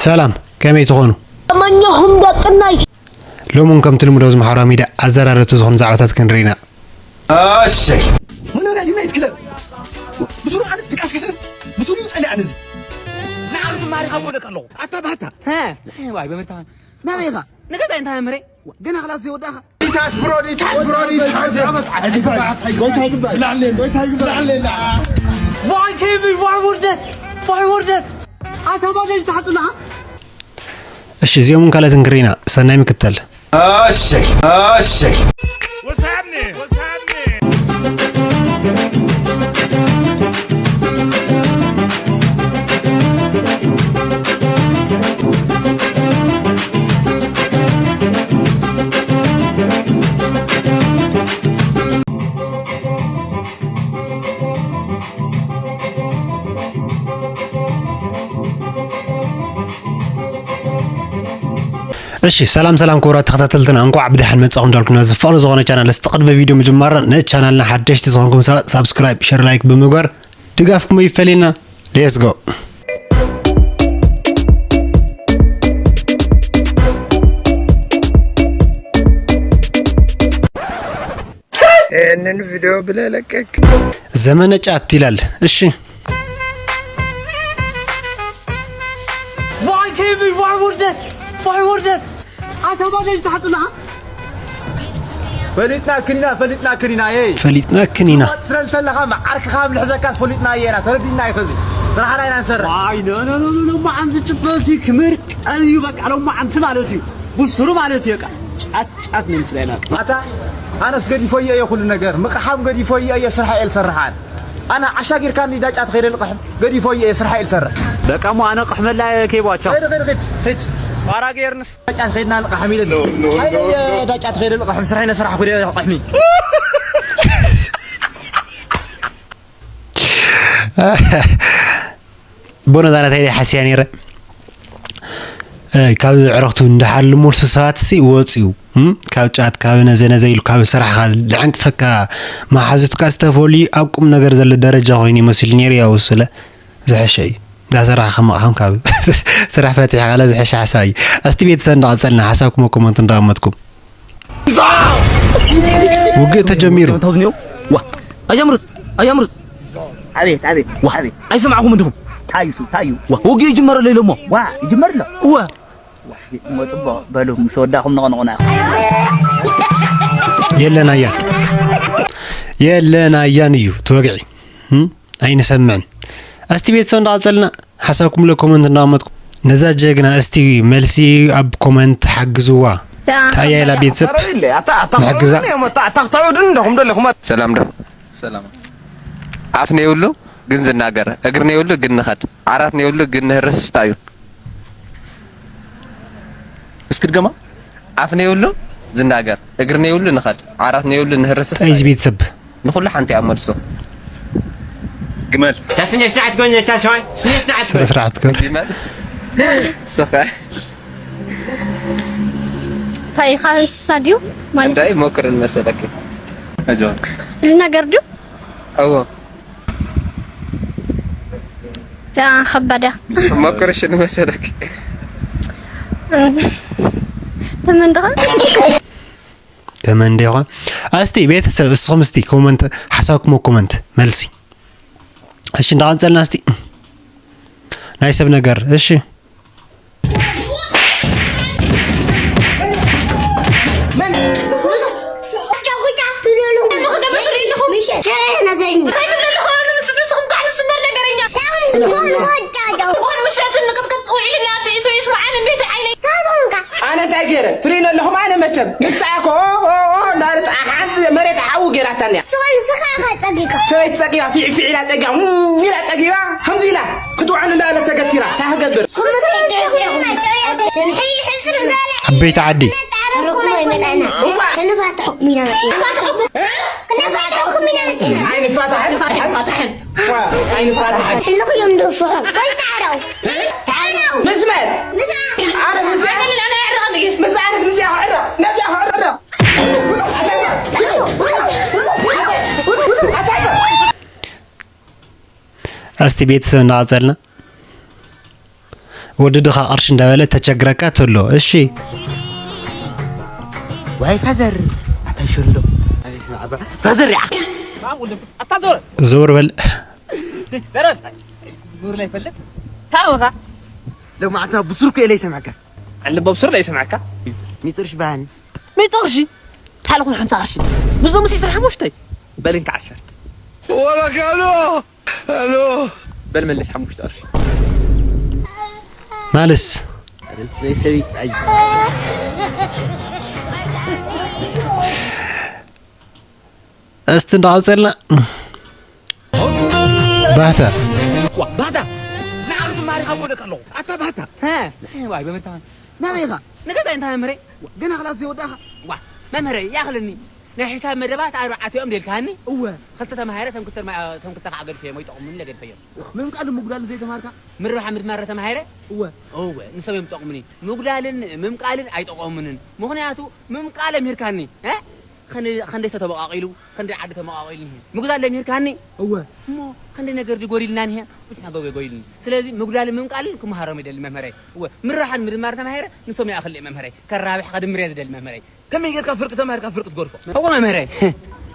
ሰላም፣ ከመይ ትኾኑ? ኣማኛኹም ደቅናይ። ሎሚ እውን ከምቲ ልሙድ ኣብዚ ማሕበራዊ ሚድያ ኣዘራረብቲ ዝኾኑ ዛዕባታት ክንርኢ ኢና። እሺ። መኖርያ ዩናይት ክለብ። ብዙሩ ኣነስ ድቃስክስን ብዙሩ ጸሊእ ኣነዚ። ንዓኽ ዝማሪኻ እኮ ደቂ ኣለኹ። ኣታ ባህታ። ሀ። ዋይ በመርታ። ናበይ ኢኻ? ንገዛይ እንታይ ምሬ? ገና ክላስ ዘይወዳእኻ? ኢታት ብሮድ፣ ኢታት ብሮድ፣ ኢታት። ጎይታ ይግባእ። ጎይታ ይግባእ። ዋይ ኬቢ፣ ዋይ ውርደት፣ ዋይ ውርደት። ኣታ ባዶ ትሓጽብለኻ? እሺ፣ እዚኦምን ካልኦትን ክርኢና። ሰናይ ምክትታል። እሺ፣ እሺ። What's happening? What's happening? እሺ፣ ሰላም ሰላም ክቡራት ተኸታተልትና፣ እንኳዕ ብደሓን መጻኹም እንዳልኩና፣ እዚ ፍቕሪ ዝኾነ ቻናል፣ እስቲ ቅድሚ ቪድዮ ምጅማርና ነቲ ቻናልና ሓደሽቲ ዝኾንኩም ሰባት ሳብስክራይብ፣ ሸር፣ ላይክ ብምግባር ድጋፍኩም ይፈለየና። Let's go። ይህንን ቪዲዮ ብለህ ለቀቅ። ዘመነ ጫት ይላል። እሺ። ዋይ ኬቢ፣ ዋይ ውርደት፣ ዋይ ውርደት። ኣታ ባዶ ትሓጽብለኻ? ፈሊጥናክን ኢና፣ ፈሊጥናክን ኢና፣ ኤይ። ፈሊጥናክን ኢና። ትረል ተለኻ መዓርክኻ ምልሕዘካስ ፈሊጥናዮ ኢና፣ ተረዲእናዮ። ከዚ ስራሕና ኢና ንሰርሕ። ኣይ፣ ኖ፣ ኖ፣ ኖ፣ ኖ፣ ኖ፣ መዓንዚ ጭበሲ ክምር ቀዩ፣ በቃ፣ ሎማዓንቲ ማለት እዩ። ብሱሩ ማለት እዩ፣ በቃ። ጫት፣ ጫት ነምስላ ኢና። ኣታ፣ ኣነስ ገዲፎዮ እየ ኩሉ ነገር። ምቕሓም ገዲፎዮ እየ፣ ስራሕ እየ ዝሰርሕ ኣነ። ኣነ ዓሻ ጌርካኒ ዳጫ ትኸይደ ልቕሕም። ገዲፎዮ እየ፣ ስራሕ እየ ዝሰርሕ። በቃ እሞ ኣነ ቅሕመላ እየ፣ ኬቦ፣ ቻው። ሂድ፣ ሂድ፣ ሂድ፣ ሂድ። ፋራ ጌርንስ። ዳጫ ትኸይድና ልቕሕም ኢለ። ኖ፣ ኖ፣ ኣይ፣ ኖ፣ ኖ። ዳጫ ትኸይደ ልቕሕም፣ ስራሕ እየ ዝሰርሕ፣ ኩደ ልቕሕሚ። ቦኖ ዛና እንታይ ሓስያ ነይረ? እ፣ ካብ ዕረኽቱ እንዳሓሉ ሙልሱ ሰባትሲ ወፅዩ፣ እም? ካብ ጫት፣ ካብ ነዘ ነዘ ኢሉ፣ ካብ ስራሕኻ ልዕንቅፈካ፣ መሓዙትካ ዝተፈልዩ ኣብ ቁም ነገር ዘሎ ደረጃ ኮይኑ ይመስል ነይሩ። ያው ስለ ዝሐሸ እዩ። እንዳሰራሕኻ መቕሓም ካብ ስራሕ ፈቲሕኻ ለ ዝሐሸ ሓሳብ እዩ። እስቲ ቤተሰብ እንዳቐጸልና ሓሳብኩም ኣብ ኮመንት እንዳቐመጥኩም። ውግእ ተጀሚሩ። ተውዝኒው። ዋ፣ ኣያምሩጽ፣ ኣያምሩጽ። ኣቤት፣ ኣቤት፣ ዋ፣ ኣቤት። ኣይሰማዕኹም እንዲኹም። ታዩ፣ ታዩ። ዋ፣ ውግእ ይጅመር ኣሎ ኢሎሞ። ዋ፣ ይጅመር ኣሎ። ዋ። ዋ፣ እሞ ጽቡቕ በሉ፣ ምስ ወዳእኹም ነቐንቑና ኢኹም። የለን ኣያን። የለን ኣያን እዩ፣ ተወግዒ። እም? ኣይንሰምዕን። እስቲ ቤተሰብ እንዳቐጸልና ሓሳብኩም ለ ኮመንት እንዳቐመጥኩም ነዛ ጀግና እስቲ መልሲ ኣብ ኮመንት ሓግዝዋ። እዛ ታያ ኢላ ቤተሰብ ኣታ፣ ኣታ፣ ኣታ፣ ንሕግዛ። ኣታ፣ ኣታ፣ ኣታ፣ ኣታ፣ ክትዕብዱን እንደኹም ደለኹም። ሰላም ዶ? ሰላም። ኣፍ ነይብሉ ግን ዝናገር፣ እግሪ ነይብሉ ግን ንኸድ፣ ዓራት ነይብሉ ግን ንህርስ እስታ እዩ። እስኪ ድገማ። ኣፍ ነይብሉ ዝናገር፣ እግሪ ነይብሉ ንኸድ፣ ዓራት ነይብሉ ንህርስ እስታ እዚ እዩ። ቤተሰብ ንኹሉ ሓንቲ እያ መልሱ። ግመል። ስነ ስርዓት ጎን ነታ ሰዋይ፣ ስነ ስርዓት ስነ ጎን። ስርዓት ገር። ግመል። ስኸ። እንታይ ኢኻ፣ እንስሳ ድዩ ማለት? እንታይ ሞክርን መሰለኪ? ኣጆ። ልናገር ድዩ? እዎ። እዛ ኸባድ እያ። ሞክርሽ ንመሰለኪ። ተመን ዶ? ተመን ዶ ይኾን? እስቲ ቤተሰብ፣ እስኹም እስቲ ኮመንት፣ ሓሳብኩም ኮመንት፣ መልሲ። እሺ፣ እንዳቐንጸልና እስቲ። ናይ ሰብ ነገር፣ እሺ። ኣነ እንታይ ገይረ? ትርእይኒ ኣለኹም ኣነ መቸም። ንሳ እኮ፣ ኦ፣ ኦ፣ ኦ፣ እንዳበለት ሓንቲ መሬት ሓዊ ገይራታኒ እያ። ንስኻ፣ ንስኻ ኢኻ ጸጊብካ። ሰበይቲ ጸጊባ፣ ፊዕ፣ ፊዕ ኢላ ጸጊባ፣ እም፣ ኢላ ጸጊባ፣ ከምዚ ኢላ ክትውዕል እንዳበለት ተገቲራ፣ እንታይ ክገብር? ዓበይቲ ዓዲ። እዋ። ክንፋታሕኩም ኢና መጺና። ክንፋታሕኩም ኢና መጺና። ኣይንፋታሕን። ኣይንፋታሕን። ዋ፣ ኣይንፋታሕን። ሕልኽዮም ደፍሖም። ወይ ታዕረው። ታዕረው። ምስ መን? ምስ ኣነ። ኣነስ ምስ ኣነ። ምስ ኣነስ ምስ ያኸ ዕረ። ነዚ ያኸ ዕረ። እስቲ ቤተሰብ እናቐጸልና። ወዲ ድኻ ቅርሺ እንዳበለ ተቸግረካ ተሎ። እሺ። ዋይ ፋዘር ኣታ ሽንዶ ፋዘር ያ ዘወር በል። ጉር ላይ ፈልግ ታውኻ ለማዕታ ብስርኩ ኤለይ ሰማዕካ ኣለቦ ብሱር ላይ ሰማዕካ ሚጥርሽ ባኒ ሚጥርሺ ታልኹን ሓምሳ ቅርሺ ብዙ ምስ ዕስራ ሓሙሽተ በልን ከዓሰርተ ወረካሎ ሎ በል መልስ ሓሙሽተ ቅርሺ ማልስ ሰበይ ኣይ እስቲ እንዳቐጸልና ባህታ ዋ ባታ ንዓኽ ትማሪ ካብ ጎደካ ኣለኹ ኣታ ባታ ዋይ በመርታ ናበይ ኢኻ ንገዛ እንታይ መምረ ገና ክላስ ዘይወዳእኻ ዋ መምህረ ይኣኽለኒ ናይ ሒሳብ መደባት ኣርባዕተ እዮም ደልካኒ እወ ክልተ ተማሃረ ተም ክልተ ተም ክልተ ከዓ ገድፈዮም ወይ ጠቕሙኒ ለገድፈዮም ምምቃል ምጉዳል ዘይተማርካ ምርባሕ ምድማረ ተማሃረ እወ እወ ንሶም እዮም ጠቕሙኒ ምጉዳልን ምምቃልን ኣይጠቐሙንን ምኽንያቱ ምምቃል ኣምሂርካኒ እ? ኸንደ- ኸንደይ ሰብ ተበቓቒሉ ኸንደይ ዓዲ ተመቓቒሉ ንሄ ምጉዳል ለምሂርካኒ እወ እሞ ኸንደይ ነገር ድጎዲልና ንሄ ውጭ ናገው የጎዲልኒ ስለዚ ምጉዳልን ምምቃልን ክመሃሮም ይደሊ መምህረይ እወ ምርባሕን ምድማር ተማሂረ ንሶም ይኣኽል መምህረይ ከራብሕ ከድምር እየ ዝደሊ መምህረይ ከመይ ጌርካ ፍርቂ ተማሂርካ ፍርቂ ትገድፎ? እወ መምህረ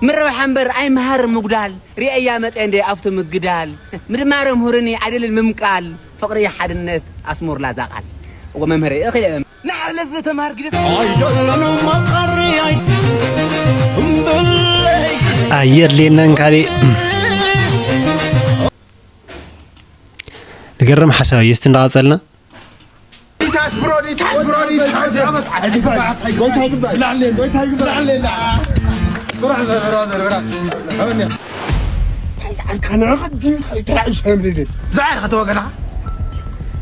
ምርባሕ እምበር ኣይምሃር ምጉዳል ርእያ መፀ እንደ ኣብቱ ምግዳል ምድማረ ምሁርኒ ኣይደልን ምምቃል ፍቕሪ ሓድነት ኣስሙርላ እዛ ቃል እወ መምህረ እኽለ ንሓለፈ ተማሃር ግደፍ ኣይደለንም መቐሪ ኣየድልየናን ካሊእ ንገርም ሓሳብ እዩ እስቲ እንዳቐጸልና ብዛዕባ ከተወገና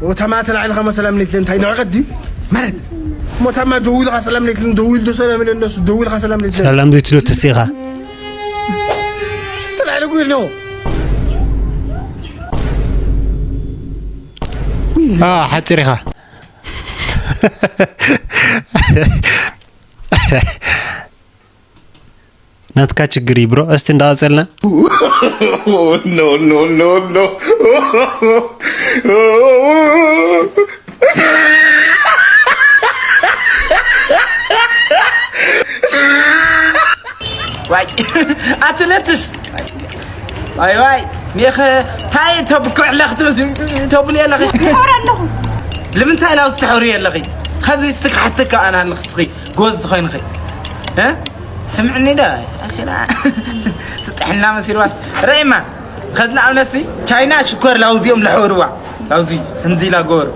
ወታማ ተላዒልካ መሰላም ሌትለ እንታይ ንዕቀት ድዩ ማለት ሞታማ ደዊልካ ሰላም ሌትለ ደዊል ዶ ሰላም ሌትለ ደሱ ደዊልካ ሰላም ሌትለ ሰላም ዘይትሎ ተስኢኻ ተላዒለ ጉድ ነው ሓፂር ኢኻ ናትካ ችግር እዩ ብሮ እስቲ እንዳቐፀልና no, no, no, no. ዋይ ኣትለትሽ ዋይ ዋይ ሜኸ ታይ ተብኩዕ ኣለኽ ትመስል ተብሉ ኣለኺ ይኮር ኣለኹ ልምንታይ ላው ትሕሪ ኣለኺ ኸዚ ስትክሓትካ ኣና ኣለኽስኺ ጎዝ ዝኾይንኺ ስምዕኒ ዶ ኣሽና ትጥሕልና መሲልዋስ ረኢማ ከዚ ንኣብነትሲ ቻይና ሽኮር ላውዚኦም ለሕወርዋ ላውዚ ህንዚ ላጎር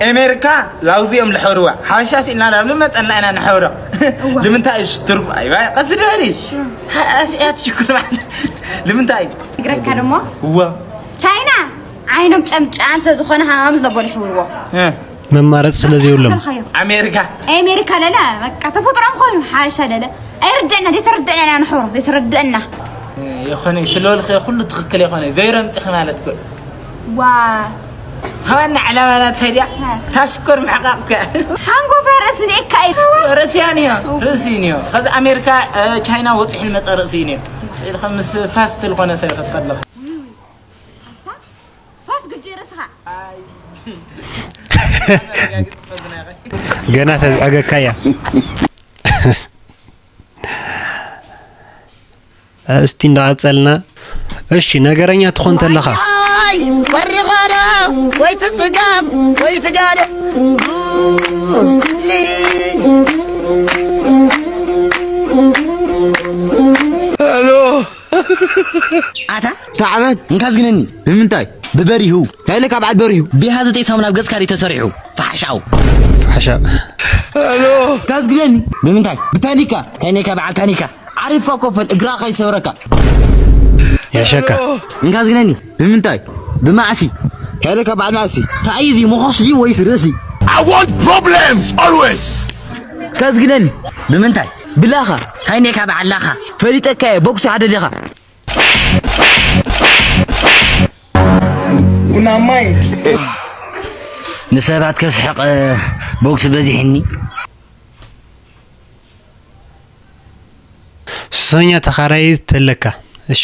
ኣሜሪካ ላውዚ እዮም ለሕወርዋ ሓበሻ ሲልና ናብ ልመፀና ኢና ንሕወሮ ንምንታይ እሽ ትርጉ ኣይባ ቀስ ድበሊ ኣስያት ሽኩር ማለት ንምንታይ ይግረካ ደሞ እዋ ቻይና ዓይኖም ጨምጫም ስለ ዝኾነ ሃማም ዝነበሩ ይሕውርዎ መማረፂ ስለ ዘይብሎም ኣሜሪካ ኣሜሪካ ለለ በቃ ተፈጥሮም ኮይኑ ሓበሻ ለለ ኣይርደአና ዘይተረደአና ኢና ንሕብሮ ዘይተረደአና የኾነ ትለልኸ ኩሉ ትኽክል የኾነ ዘይረምፅኺ ማለት እኮ ዋ ዋና ዕላማ ናትካ ድያ ታሽኮር ምሕቃቕ ከ ሓንጎፈ ርእሲ ኔካ እዩ ርእስያ ንዮ ርእሲ ንዮ ከዚ ኣሜሪካ ቻይና ወፂሕ ንመፀ ርእሲ ንዮ ስኢልካ ምስ ፋስት ዝኾነ ሰብ ክትከድለኻ ፋስ ግዲ ርእስኻ ገና ተዝዐገካ እያ እስቲ እንዳቐጸልና እሺ ነገረኛ ትኾን ተለኻ ወሪቆዶ ወይ ትጽገም ወይ ትጋደ ኣታ ተዓበድ እንካዝግነኒ ብምንታይ ብበሪሁ ናይለ ካብ ዓድ በሪሁ ቢሃ ዘጠይ ሳሙና ኣብ ገጽካ ተሰሪሑ ፋሕሻው ፋሕሻ እንካዝግነኒ ብምንታይ ብታኒካ ታይነካ በዓል ታኒካ ዓሪፍካ ኮፈል እግራ ከይሰብረካ ያሸካ እንካዝግነኒ ብምንታይ ብማዕሲ ናይለ ካብ በዓል ማዕሲ ታይዚ መኾስ ድዩ ወይስ ርእሲ I want problems always. ከዝግነኒ ብምንታይ ብላኻ ታይነካ በዓል ላኻ ፈሊጠካ እየ ቦክሲ ሓደ ዲኻ ቡናማይ ንሰባት ከስሕቕ ቦክሲ በዚሕኒ ሱሰኛ ተኻራይ ተለካ እሺ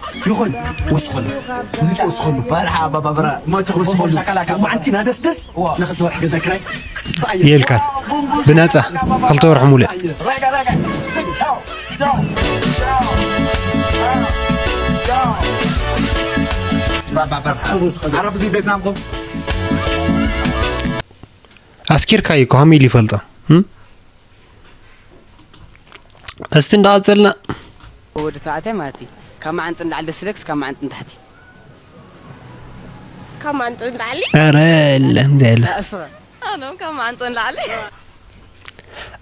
ይኹን፣ ወስኸሉ። ምንጭ ወስኸሉ። በርሓ፣ ባባብራ። ወስኸሉ። ሻካላካ። መዓንቲ ናደስደስ፣ ንኽልተ ወርሒ ገዛ ክራይ። የልካ ብነፃ ክልተ ወርሒ ሙሉእ። ረጋ፣ ረጋ። ስግ፣ ዳው፣ ዳው፣ ዳው፣ ዳው። ባባብራ። ኣረ፣ ብዙ ገዛምኩም። ኣስኪርካዩ እኮ ከመይ ኢሉ ይፈልጦ? እም? እስቲ እንዳቐጸልና። ወዲ ተባዕታይ ማለት እዩ። ካብ መዓንጥኡ ንላዕሊ ደስ ይለክስ ካብ መዓንጥኡ ንታሕቲ? ካብ መዓንጥኡ ንላዕሊ። ኧረ የለን ዘየለ። እስኸ ኣነም ካብ መዓንጥኡ ንላዕሊ።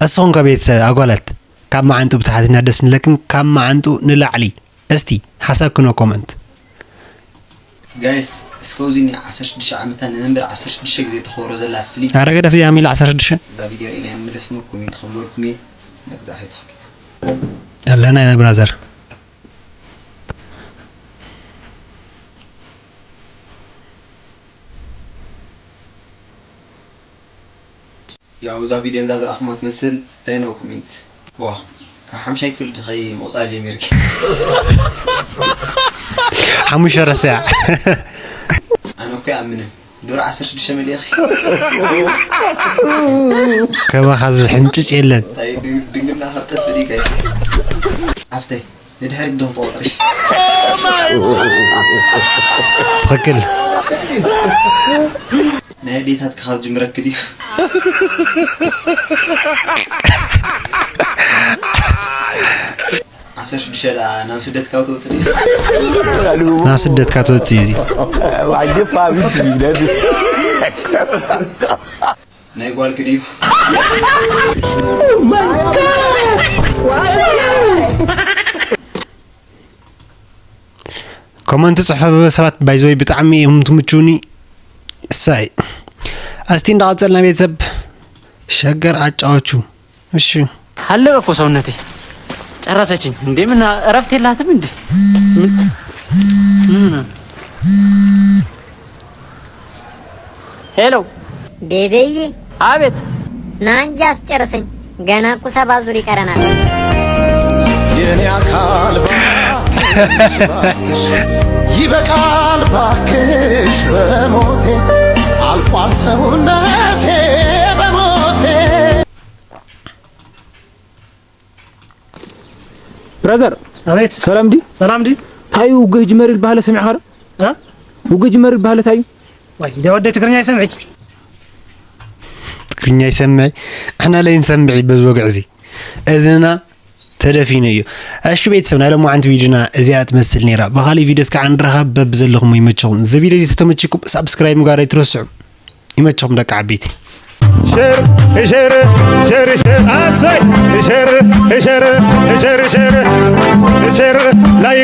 እስኹም ከ ቤተሰብ ኣጓላት ካብ መዓንጥኡ ብታሕቲ እና ደስ ንለክን ካብ መዓንጥኡ ንላዕሊ? እስቲ ሓሳብክን ኮመንት። ጋይስ እስከ እዚ ኒ ዓሰርተ ሽዱሽተ ዓመታ ንመንበር ዓሰርተ ሽዱሽተ ግዜ ተኸብሮ ዘላ ፍሊ ኣረ ገደፍ እያ ሚል ዓሰርተ ሽዱሽተ እዛ ቪድዮ ሪኢና የምልስኩም ኮሜንት ክብለልኩም እየ። ነግዛሕ ይትኽል ኣለና ኢና ብራዘር። ያው እዛ ቪድዮ እንዛ ዝረኣኹማ ትመስል እንታይ ነው ኮሜንት ዋ ካብ ሓምሻይ ክፍል ድኸይ ምቑፃር ጀሚርኪ ሓሙሽተ ረስያ ኣነ እኮ ይኣምንን ዱር ዓሰርተ ሽዱሽተ መሊእኺ ከማኻ ዝሕንጭጭ የለን። እንታይ ድንግልና ካብ ጠፍእ ድዩ ጋይስ ኣፍተይ ንድሕሪት ዶ ትቆፅሪ ትኽክል። ናይ ኣዴታትካ ካብ ዝጅምረኪ ድዩ ዓሰርተ ሽዱሽተ ደኣ ናብ ስደት ካብ ትወፅእ ድዩ ናብ ስደት ካብ ትወፅእ እዩ እዚ ናይ ጓልኪ ድዩ ኮመንት ጽሕፈ ሰባት ባይዘወይ ብጣዕሚ እዮም ትምችውኒ። እሳይ እስቲ እንዳቐጸልና ቤተሰብ ሸገር ኣጫዎቹ እሺ አለቀ እኮ ሰውነቴ ጨረሰችኝ። እንዴ ምን እረፍት የላትም እንዴ? ምን ምን ሆነ? ሄሎ ቤቤዬ አቤት ና እንጂ አስጨርሰኝ። ገና እኮ ሰባ ዙር ይቀረናል። የኔ አካል ባክሽ ይበቃል ባክሽ በሞቴ አልቋል ሰውነቴ በሞቴ ብራዘር ኣቤት ሰላም ዲ ሰላም ዲ ታዩ ውግህ ጅመር ይልባህለ ሰሚዕኻ ዶ እ? ውግህ ጅመር ይልባህለ ታዩ ወይ እንደ ወደ ትግርኛ ይሰምዕ ትግርኛ ይሰምዕ ኣሕና ለይንሰምዕ በዚ ወግዕ እዚ እዝንና ተደፊኑ እዩ። እሺ ቤተሰብ ናይ ሎማዓንቲ ቪዲዮና እዚኣ ትመስል ነይራ። ብኻሊእ ቪዲዮ እስካዕ ንራኸብ በብዘለኹም ይመችኹም። እዚ ቪዲዮ እዚ ተተመችኩም ሳብስክራይብ ምግባር ኣይትረስዑ። ይመችኹም ደቂ ዓበይቲ። ሸር ሸር ሸር ሸር ኣሰይ ሸር ሸር ሸር ሸር ሸር ላይክ